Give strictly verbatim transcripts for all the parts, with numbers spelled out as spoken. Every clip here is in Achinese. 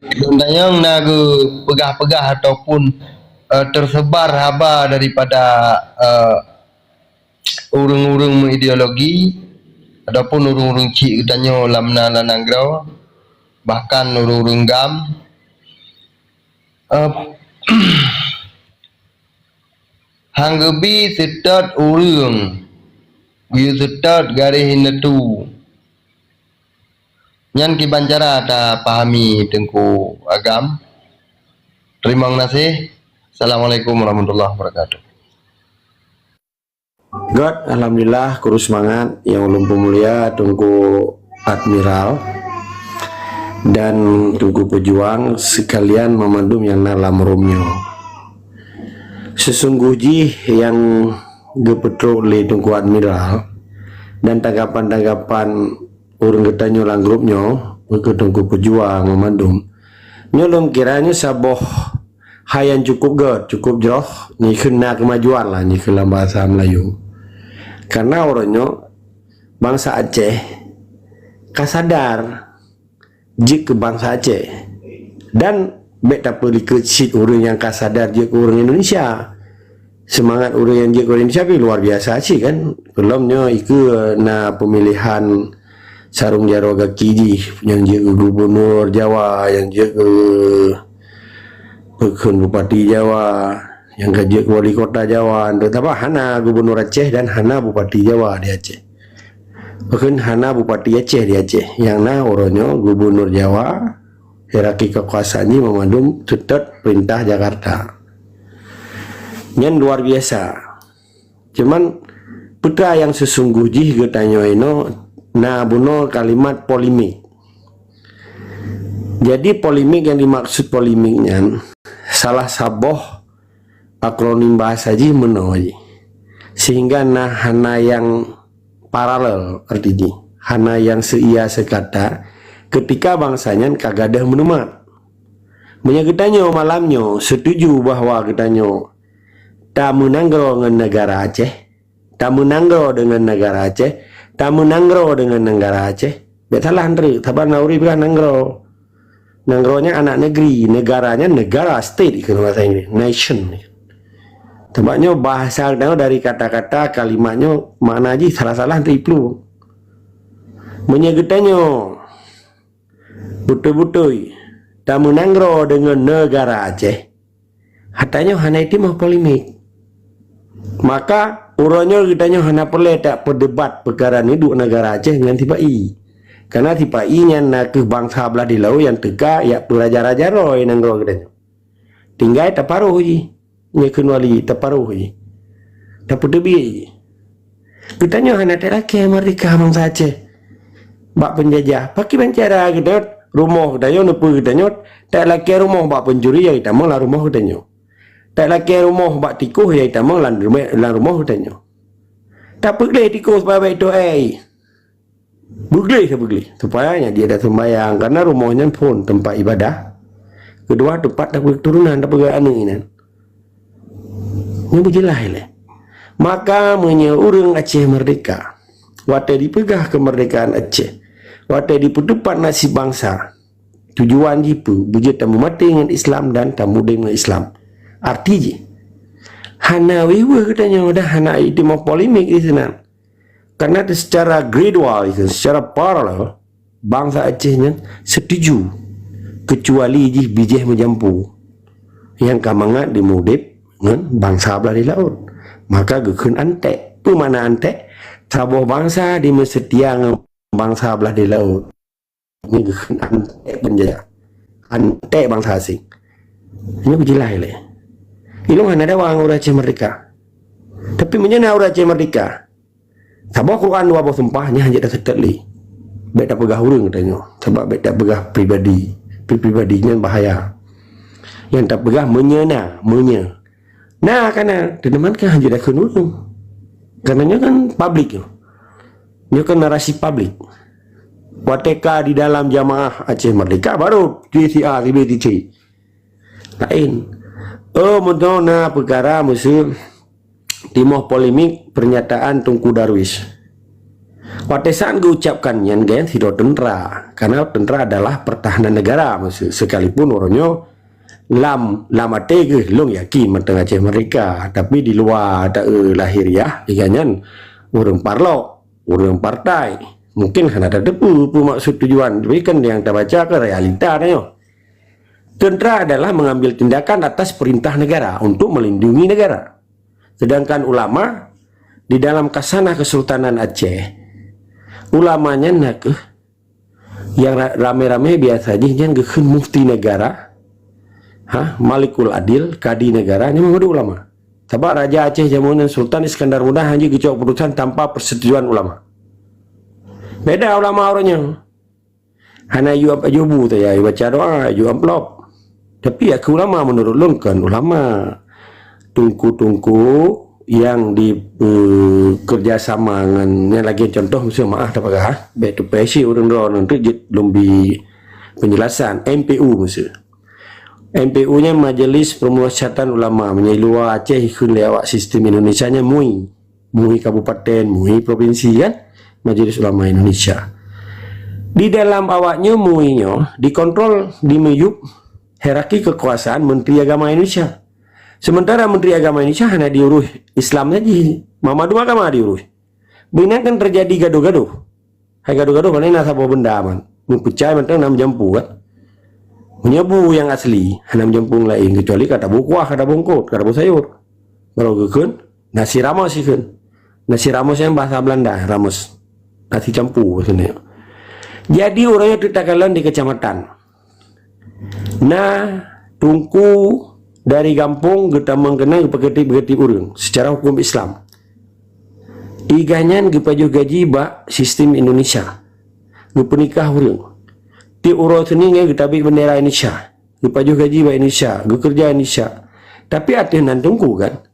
Lôn tanyong na geupeugah-peugah ataupun, eh, tersebar haba daripada, eh, ureuëng-ureuëng meuideologi ataupun ureuëng-ureuëng chik geutanyoe lam na lam nanggroe, bahkan ureuëng-ureuëng GAM, eh, hang geubi seutôt ureuëng, geuyue seutôt garéh inetu. Nyan kiban cara tapahami Teungku Agam. Teurimong gaséh. Assalamualaikum warahmatullahi wabarakatuh. Göt, alhamdulillah, kuru seumangat nyang ulôn peumulia Teungku Admiral dan Teungku Peujuang seukalian meumandum nyang na lam room nyoe. Seusunggoh jih nyang geupeutrok lé Teungku Admiral dan tanggapan-tanggapan ureuëng geutanyoe lam grup nyoe, keu Teungku Peujuang meumandum, nyoe lôn kira nyoe saboh hai nyang cukup göt, cukup jroh, nyoe kheun na keumajuan lah, nyoe kheun lam bahasa Melayu. Karena uroe nyoe bansa Aceh ka sadar jeuet keu bansa Aceh. Dan bék tapeulikot cit ureuëng nyang ka sadar jeuet keu ureuëng Indonesia. Seumangat ureuëng nyang jeuet keu Indonesia pih luar biasa cit kan. Peulom nyoe ikeue na peumilihan sarong jaroe gaki jih nyang jeuet keu gubunur Jawa, nyang jeuet keu peukheun bupati Jawa, nyang ka jeuet keu wali kota Jawa. Teuma hana gubunur Aceh dan hana bupati Jawa di Aceh. Bahkan hana bupati Aceh di Aceh. Nyang na uroe nyoe gubunur Jawa, hierarki kekuasaan jih meumandum seutôt peurintah Jakarta. Nyan luar biasa. Cuman, peue nyang seusunggoh jih geutanyoe inoe na bunoe kalimat polemik. Jadi, polemik nyang dimaksud polemik nyan salah saboh akronim bahasa jih meunoe jih. Sehingga na hana nyang paralel arti jih, hana nyang seuia seukata ketika bansa nyan ka gadôh meuneumat. Meunyoe geutanyoe malam nyoe setuju bahwa geutanyoe tameunanggroe ngon neugara Aceh, tameunanggroe deungon neugara Aceh, tameunanggroe deungon neugara Aceh, bék salah treuk, saban na ureuëng peugah nanggroe. Nanggroe nyan anak negeri, neugara nyan negara, state keu bahasa Inggris, nation. Sabab nyoe bahasa geutanyoe dari kata-kata kalimat nyoe makna jih salah-salah teuiplu. Meunyoe geutanyoe beutôi-beutôi tameunanggroe deungon neugara Aceh, ata nyoe hana timoh polemik. Maka, uroe nyoe geutanyoe hana peureulée tapeudebat peukara neuduek neugara Aceh ngon sipa-i. Karena sipa-i nyan nakeuh bansa blaih di laôt nyang teuka jak peuraja-raja droe nanggroe geutanyoe. Tinggai taparoh jih, nyoe kheun wali taparoh jih. Tapeuteubiet jih. Geutanyoe hana talakée meurdehka bansa Aceh bak peunjajah. Pakriban cara geutanyoe rumoh geutanyoe, neupeue geutanyoe, talakée rumoh bak peuncuri nyang jitamong lam rumoh geutanyoe. Talakée rumoh bak tikôh nyang jitamong lam rumoh, lam rumoh geutanyoe. Tapeugleh tikôh supaya bék itôh aé. Beugleh, beugleh. Supaya nyan jeuet taseumbayang, karena rumoh nyan phon teumpat ibadah. Keudua, teumpat tapeugét keuturonan, tapeugét aneuk inan. Nyan beujeulaih lé. Maka meunyoe ureuëng Aceh meurdehka, watée jipeugah keumeurdehkaan Aceh, watée jipeuteupat naseb bansa, tujuan jih peue? Beujeuet tameumaté ngon Islam dan tamudeb ngon Islam. Arti jih, hana wéh-wéh geutanyoe dan hana jitimoh polemik di sinan. Karena seucara gradual, secara paralel, bansa Aceh nyan setuju, keucuali jih bijéh meujampu nyang ka mangat jimeudeb ngon bansa blaih di laôt. Maka geukheun anték. Peue makna anték? Saboh bansa jimeuseutia ngon bansa blaih di laôt. Nyan geukheun anték peunjajah, anték bansa aséng. Nyoe beujeulaih lé. Ilôn hana dawa ngon ureuëng Aceh meurdehka. Tapi meunyoe na ureuëng Aceh meurdehka, saboh Quran dua boh sumpah nyan hanjeuet taseutôt lé. Bék tapeugah ureuëng geutanyoe, sabab bék tapeugah pribadi. Pri-, pribadi nyan bahaya. Nyang tapeugah meunyoe na, meunyoe. Na ka na, teuma kan hanjeuet takheun ureuëng. Karena nyoe kan publik nyoe. Nyoe kan narasi publik. Watée ka di dalam jamaah Aceh Merdeka, baru T C R, T B T C. Laén. Oh, meunoe na peukara meuseu timoh polemik pernyataan Teungku Darwis. Pada saat geuucapkan nyan, gaya sidroe tentara. Karena tentara adalah pertahanan negara, maksud, sekalipun uroe nyoe lam, lam até geuh lôn yakin mantong Aceh merdeka. Tapi di luwa taeu lahiriah, iga nyan ureuëng parlok, ureuëng partai. Mungkin hana tateupeue peue maksud tujuan, tapi kan nyang tabaca kan realita nyoe. Tentara adalah mengambil tindakan atas perintah negara untuk melindungi negara. Sedangkan ulama, di dalam khasanah Kesultanan Aceh, ulama nyan nakeuh nyang ra-, ramé-ramé biasa jih nyan geukheun mufti negara, ha, malikul adil, kadi negara, nyan meunurot ulama. Sabab Raja Aceh jameun nyan Sultan Iskandar Muda hana geucok keputusan tanpa persetujuan ulama. Beda ulama uroe nyoe. Hana yue ap-, yue bu saja, yue baca doa, yue amplop. Tapi ya ulama, menurut lôn kon ulama. Teungku-teungku yang di, eh, kerja sama ngan, nyan lagée contoh, miseu maah tapeugah, baik tu pesi ureuëng droe nanti jeuet lôn bi penjelasan, M P U miseu. M P U nyan Majelis Permusyawaratan Ulama, meunyoe luwa Aceh ikheun lé awak sistem Indonesia nyan MUI. MUI kabupaten, MUI provinsi kan, Majelis Ulama Indonesia. Di dalam awak nyoe MUI nyoe dikontrol, dimiyup hierarki kekuasaan Menteri Agama Indonesia. Sementara Menteri Agama Indonesia hana diurus Islam saja, macam-macam agama diurus. Beunan kan terjadi gaduh-gaduh. Hai gaduh-gaduh, mana na saboh benda man. Meupeue cai mantong na meujampu kan. Meunyoe bu nyang asli, hana meujampu laén kecuali ka tabu kuah, ka tabu eungkot, ka tabu sayur. Baru geukheun nasi rames ikheun. Nasi rames nyan bahasa Belanda, rames. Nasi campur maksudnya. Jadi ureuëng nyoe teutakalon di kecamatan. Na teungku dari gampông geutamong keunan geupeukeutik-peukeutik ureuëng secara hukum Islam. Iga nyan geupajoh gaji bak sistem Indonesia. Geupeunikah ureuëng. Tiep uroe Senin nyan geutabik bendera Indonesia. Geupajoh gaji bak Indonesia, geukeureuja Indonesia. Tapi ateueh nan teungku kan,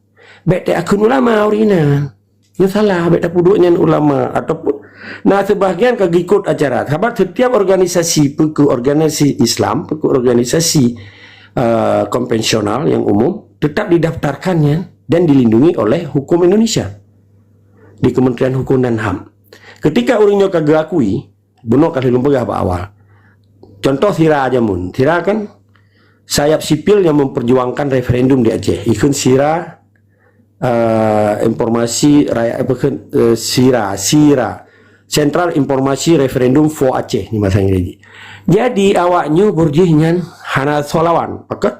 bék takheun ulama ureuëng nyan. Nyoe salah, bék tapeuduek nyan ulama ataupun na sebahagian ka geuikot acara. Sabab setiap organisasi, peue keuh organisasi Islam, peue keuh organisasi, eh, konvensional yang umum, tetap didaftarkan nyan dan dilindungi oleh hukum Indonesia di Kementerian Hukum dan HAM. Ketika ureuëng nyoe ka geuakui, bunoe ka lheueh lôn peugah bak awal. Contoh SIRA jameun. SIRA kan sayap sipil yang memperjuangkan referendum di Aceh. Ikheun SIRA, eh, informasi rakyat, apa kheun, eh, SIRA, SIRA, Central Informasi Referendum for Aceh ni bahasa Inggris. Jadi awak nyoe beurjih nyan hana soe lawan. Pakon?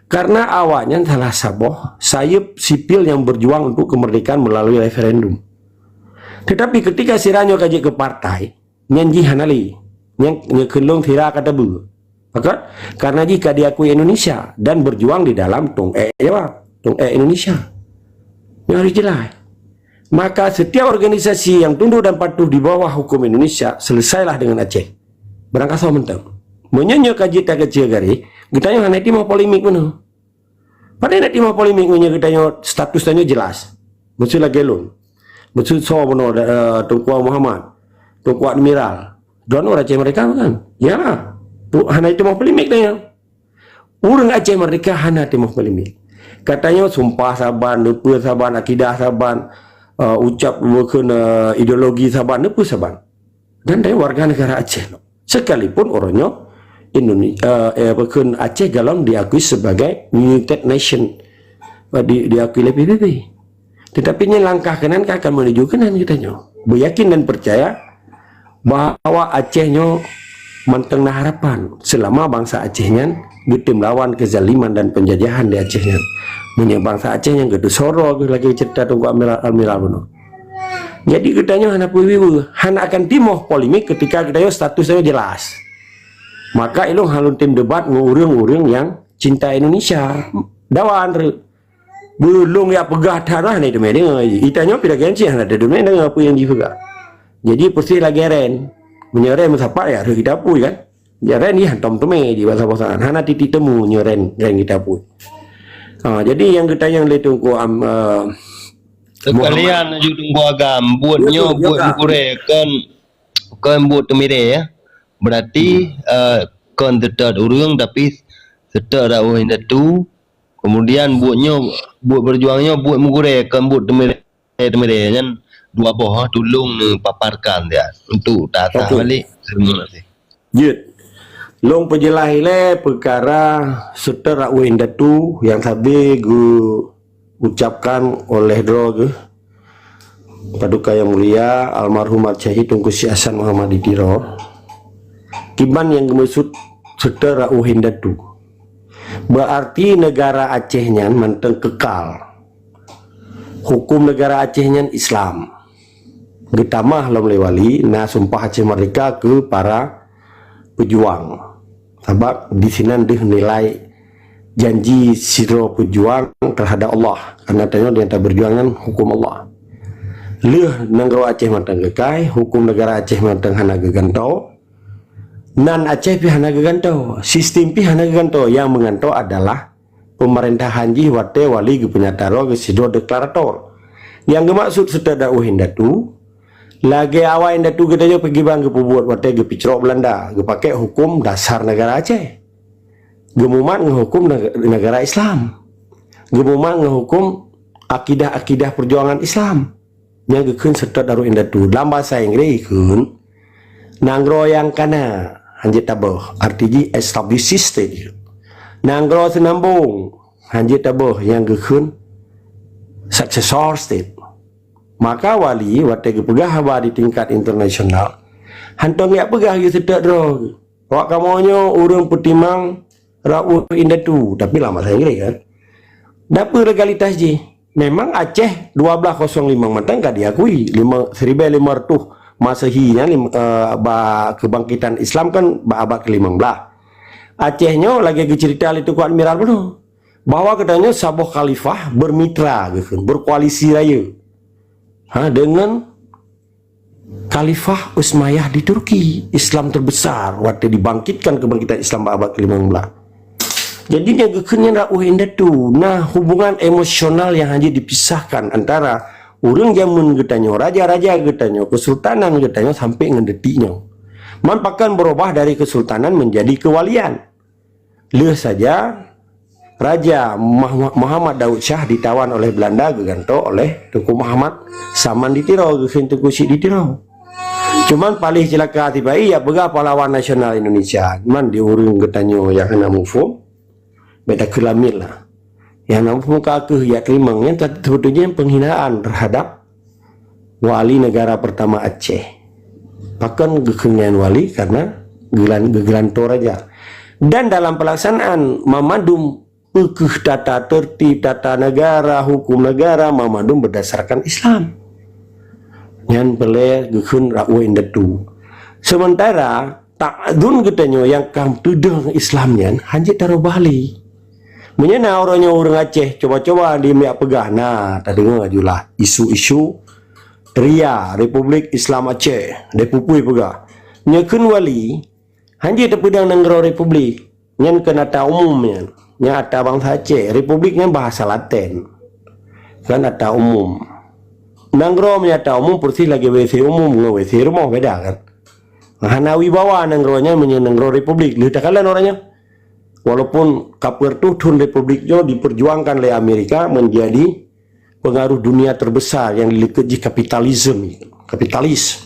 Karena awak nyan salah saboh sayap sipil yang berjuang untuk kemerdekaan melalui referendum. Tetapi ketika SIRA nyoe ka jeuet keu partai, nyan jih hana lé. Nyan, nyan kheun lôn SIRA ka tabu. Pakon? Karena jih ka diakui Indonesia dan berjuang di dalam tong ék Jawa, tong ék Indonesia. Nyoe harus jelas. Maka setiap organisasi yang tunduk dan patuh di bawah hukum Indonesia, selesailah dengan Aceh. Barangkasoe mantong. Meunyoe nyoe ka jeuet takeuceue garéh, geutanyoe hana timoh polemik meunoe. Padahai na timoh polemik meunyoe geutanyoe status tanyoe jelas. Maksud lagée lôn. Maksud soe bunoe, eh, Teungku Muhammad, Teungku Admiral. Droeneuh ureuëng Aceh Merdeka bukan? Ya. Pu-, hana timoh polemik tanyoe. Ureuëng Aceh Merdeka hana timoh polemik. Ka tanyoe sumpah saban, neupeue saban, akidah saban, eh, ucap bukon, eh, ideologi saban, neupeue saban. Dan dari warga negara Aceh lom. Sekalipun uroe nyoe Indone-, eh, eh, apa kheun, Aceh golom diakui sebagai United Nation, eh, di, diakui oleh P B B. Tetapi nyan langkah keunan ka akan menuju keunan geutanyoe. Beuyakin dan percaya bahwa Aceh nyoe mantong na harapan selama bansa Aceh nyan geutem lawan kezaliman dan penjajahan di Aceh nyan. Meunyoe bansa Aceh nyan geuteusoro lagée cerita Teungku Admiral, Admiral bunoe. Jadi geutanyoe hana peue-peue, hana akan timoh polemik ketika geutanyoe status tanyoe jelas. Maka ilong hana lôn tem debat ngon ureuëng-ureuëng nyang cinta Indonesia. Dawan re. Beulong ya peugah that hana teumé deungoe. Itanyoe pih lagée nyan hana teumé deungoe peue nyang jipeugah. Jadi persis lagée ren. Meunyoe ren meusapat ya harôh geuta apui kan. Ya ren ni hantom teumé di basa-basa. Hana titik temu nyoe ren, ren geuta apui. Ha, jadi nyang geutanyong lé Teungku Am, eh, Sekalian laju Teungku Agam, buet nyoe buet meugurée kon, kon buet teumirée ya. Berarti, eh, kon teutot ureuëng tapi teutot dakwah indatu. Kemudian buet nyoe, buet berjuang nyoe buet meugurée kon buet teumirée, teumirée nyan. dua boh, tulông neupaparkan dia untuk taasah Okey. balik. Terima kasih. Jeuet. Lôn peujeulaih ilée peukara seutôt rot indatu nyang sabe geu-, ucapkan oleh droe geuh Paduka Yang Mulia Almarhum Al-Syahid Teungku Syekh Hasan Muhammad di Tiro. Kiban nyang geumeuseut seutôt rot indatu. Berarti negara Aceh nyan mantong kekal. Hukum negara Aceh nyan Islam. Geutamah lom lé wali na sumpah Aceh Merdeka keu para peujuang. Sabab disinan deuh nilai janji sidroe peujuang teuhadap Allah. Karna tanyoe nyang tabeujuang nyan huköm Allah. Lheueh nanggroe Aceh mantong keukai, huköm neugara Aceh mantong hana geugantoe, nan Aceh pih hana geugantoe, sistem pih hana geugantoe. Nyang meugantoe adalah peumeurintah jih watée wali geupeunyata droe geuh sidroe deklarator. Nyang geumaksud seutôt rot indatu, lagée awai indatu geutanyoe peugiban geupeubuet watée geupicrok Beulanda, geupakée huköm dasar neugara Aceh. Geumumat ngon huköm neg-, neugara Islam. Geumumat ngon huköm akidah-akidah peujuangan Islam. Nyang geukheun seutôt rot indatu. Lam basa Inggréh geukheun, nanggroe nyang ka na, hanjeuet taböh, arti jih established state. Nanggroe seunambong, hanjeuet taböh, nyang geukheun successor state. Maka wali watée geupeugah haba di tingkat internasional, hántom jak peugah geuh seutôt droe. Awak kamoe nyoe ureuëng peutimang rot indatu, tapi lam basa Inggréh kan. Dapeu legalitas jih. Memang Aceh dua belas kosong lima mantong ka diakui. Lima, seribu lima ratus Masehi nyan, lim-, eh, ba kebangkitan Islam kan ba abad ke lima belas. Aceh nyoe lagée geuceurita lé Teungku Admiral Peunoh bahwa geutanyoe saboh khalifah bermitra, geukheun, berkoalisi raya, ha, dengan Khalifah Utsmaniyah di Turki, Islam terbesar watée dibangkitkan kebangkitan Islam bak abad ke lima belas. Jadi nyang geukheun nyan rot indatu, na hubungan emosional nyang hana dipisahkan antara ureuëng jameun geutanyoe, raja-raja geutanyoe, kesultanan geutanyoe sampai ngon detik nyoe. Man pakon beurubah dari kesultanan menjadi kewalian. Lheueh saja Raja Mah-, Muhammad Daud Shah ditawan oleh Belanda, geugantoe oleh Teungku Muhammad Saman di Tiro, geukheun Teungku Chik di Tiro. Cuman paléh ceulaka tibai, jak peugah pahlawan nasional Indonesia. Man di ureuëng geutanyoe nyang hana muphom, bék takheun lamiet lah. Nyang hana muphom ka kheueh jak teurimong. Nyan sebetulnya penghinaan terhadap wali negara pertama Aceh. Pakon geukheun nyan wali? Karena geulan-, geugeulantoe raja. Dan dalam pelaksanaan mamandum peukeuh tata tertib, tata negara, hukum negara, mamandum berdasarkan Islam. Nyan peureulée geukheun rot indatu. Sementara ta'zun geutanyoe nyang ka teudong Islam nyan hanjeuet tarubah lé. Meunyoe na uroe nyoe ureuëng Aceh coba-coba di miak peugah, na tadeungoe julah isu-isu RIA, Republik Islam Aceh, dipupui peugah. Nyoe kheun wali, hanjeuet tapeudong nanggroe republik. Nyan keu ata umum nyan. Nyan ata bansa Aceh. Republik nyan bahasa Laten. Kan ata umum. Nanggroe meunyoe ata umum persis lagée WC umum ngon WC rumoh, beda kan? Hana wibawa nanggroe nyan meunyoe nanggroe republik. Lheueh takalon uroe nyoe. Walaupun ka peureutôh thon republik nyoe diperjuangkan lé Amerika menjadi pengaruh dunia terbesar nyang dilikot jih kapitalisme, kapitalis.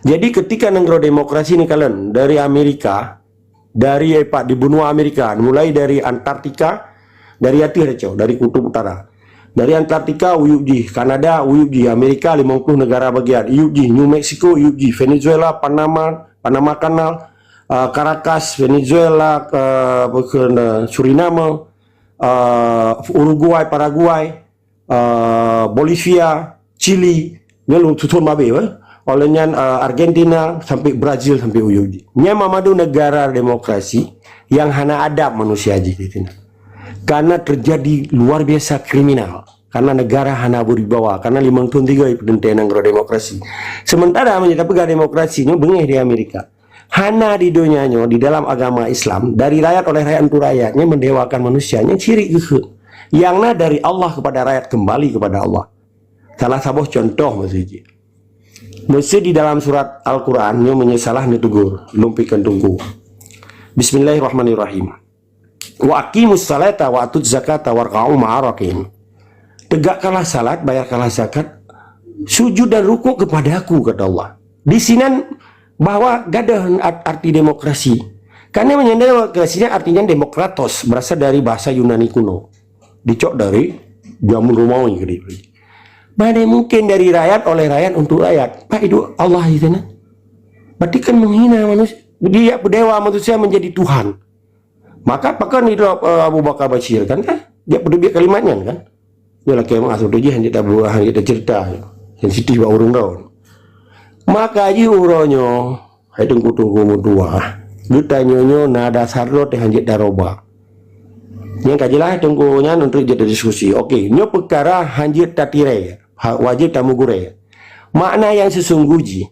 Jadi ketika nanggroe demokrasi neukalon dari Amerika, dari, eh, pat di benua Amerika, mulai dari Antartika, dari ateueh tacok, dari Kutub Utara. Dari Antartika uyueb jih, Kanada uyueb jih, Amerika limong ploh negara bagian uyueb jih, New Mexico uyueb jih, Venezuela, Panama, Panama Kanal, uh, Caracas, Venezuela, uh, Suriname, uh, Uruguay, Paraguay, uh, Bolivia, Chili, nyan lôn suson babeh, eh. Oleh nyan, uh, Argentina sampai Brazil sampai uyueb jih. Nyan mamandum negara demokrasi nyang hana adab manusia jih di sinan. Karena terjadi luar biasa kriminal. Karena negara hana berwibawa. Karena limong thon tiga peuteuntée nanggroe demokrasi. Sementara meunyoe tapeugah demokrasi nyoe beungéh di Amerika. Hana di donya nyoe, di dalam agama Islam, dari rakyat oleh rakyat untuk rakyat, nyan mendewakan manusia, nyan syirik geukheun. Nyang na dari Allah kepada rakyat kembali kepada Allah. Salah saboh contoh meuseujid. Meuseujid di dalam surat Al-Quran, nyoe meunyoe salah neutegur, lôn pikeun teungku. Bismillahirrahmanirrahim. "Wa aqimus salata wa atuz zakata warka'u ma'ar raki'in." Tegakkanlah salat, bayarkanlah zakat, Sujud dan rukuk kepada-Ku, kata Allah. Di sinan bahwa gadoh art-, arti demokrasi. Karena meunyoe demokrasi nyan artinya demokratos, berasal dari bahasa Yunani kuno. Dicok dari zaman Romawi kali. Mana mungkin dari rakyat, oleh rakyat, untuk rakyat. Pak, itu Allah di sana. Berarti kan menghina manusia. Dia peudewa manusia menjadi Tuhan. Maka pakon hidup, eh, Abu Bakar Bashir kan, kan? Dia peuteubiet kalimat nyan kan? Dia lakée meu'ah seutôt jih, hanjeuet tabu-, hanjeuet tacerita. Sensitif bak ureuëng droe. Maka jih uroe nyoe, hai teungku-teungku meutuah, geutanyoe nyoe na dasar droe teuh hanjeuet taroba. Nyang ka jeulaih teungku nyan untuk jeuet diskusi. Oke, nyoe peukara hanjeuet tatirée, ha, wajéb tameugurée. Makna nyang seusunggoh jih,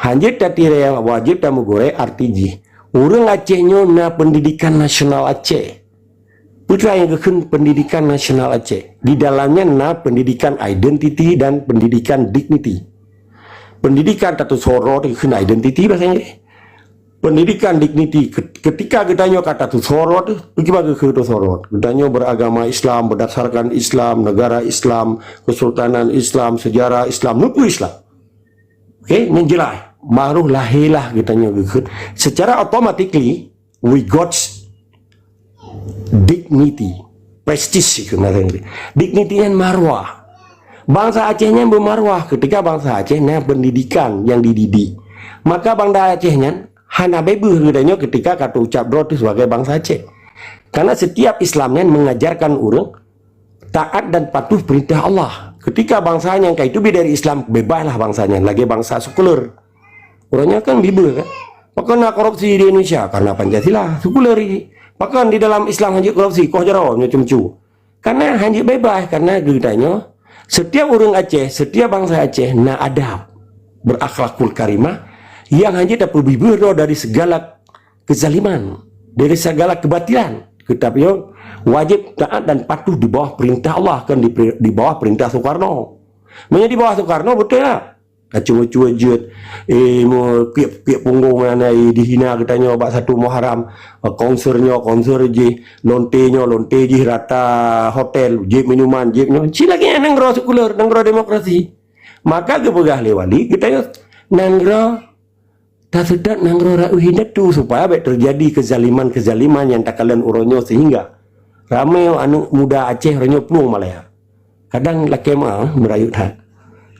hanjeuet tatirée, wajéb tameugurée arti jih. Ureuëng Aceh nyoe na Pendidikan Nasional Aceh. Peue nyang geukheun Pendidikan Nasional Aceh? Di dalamnya na pendidikan identiti dan pendidikan dignity. Pendidikan tatusoe droe teuh geukheun identiti bahasa Inggris. Pendidikan dignity, ke-, ketika geutanyoe ka tatusoe droe teuh, kiban geukheun tatusoe droe. Geutanyoe beragama Islam, berdasarkan Islam, negara Islam, kesultanan Islam, sejarah Islam, neupeu Islam. Oke, nyan jeulaih. Baru lahé lah geutanyoe geukheun. Secara automatically, we got dignity, prestige keu bahasa Inggris. Dignity nyan marwah. Bansa Aceh nyan beumarwah ketika bansa Aceh na pendidikan nyang dididik. Maka bansa Aceh nyan hana beubaih geutanyoe ketika ka teuucap droe teuh sebagai bansa Aceh. Karena setiap Islam nyan mengajarkan ureuëng taat dan patuh perintah Allah. Ketika bansa nyang ka teubiet dari Islam, beubaih lah bansa nyan lagée bansa sekuler. Ureuëng nyan kan beubaih kan? Pakon na korupsi di Indonesia? Karena Pancasila, sekuler. Pakon di dalam Islam hanjeuet korupsi, koh jaroe nyoe cemcu? Karena hanjeuet beubaih, karena geutanyoe, setiap ureuëng Aceh, setiap bansa Aceh na adab, berakhlakul karimah, nyang hanjeuet tapeubeubaih droe dari segala kezaliman, dari segala kebatilan. Tetapi wajib taat dan patuh di bawah perintah Allah, kan di, di bawah perintah Soekarno. Meunyoe di bawah Soekarno, beutôi lah. Kacung-kacung jeuet, eh, mau kiep-kiep punggong mana, eh, dihina geutanyoe bak satu Muharram. Eh, konser nyoe, konser jih, lonte nyoe, lonte jih, rata hotel, jeuet minuman, jeuet nyoe. Ci lagée nanggroe sekuler, nanggroe demokrasi. Maka geupeugah lé wali, geutanyoe nanggroe taseutôt nanggroe rayeuk indatu supaya bék teujadi kezaliman-kezaliman nyang takalon uroe nyoe, sehingga ramé aneuëk muda Aceh uroe nyoe plueng Malaya. Kadang lakée meu'ah meurayeuk that.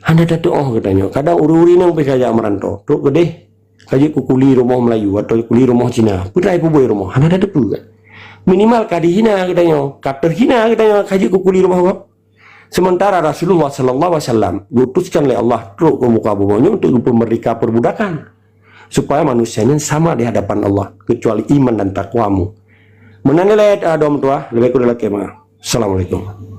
Hana tatuoh geutanyoe. Kadang ureuëng-ureuëng nyang pih ka jak meuranto, trok keudeh ka jeuet kukuli rumoh Melayu atau kuli rumoh Cina. Peue teuma peubuet rumoh? Hana tateupeue kan? Minimal ka dihina geutanyoe, ka teuhina geutanyoe ka jeuet kukuli rumoh gob. Sementara Rasulullah sallallahu alaihi wasallam diutuskan oleh Allah trok ke muka bumi nyoe untuk geupeumerdeka perbudakan, supaya manusia nyan sama di hadapan Allah, kecuali iman dan takwamu. Meunan lé, eh, dom tuah, leubeh kureueng lakée meu'ah. Assalamualaikum.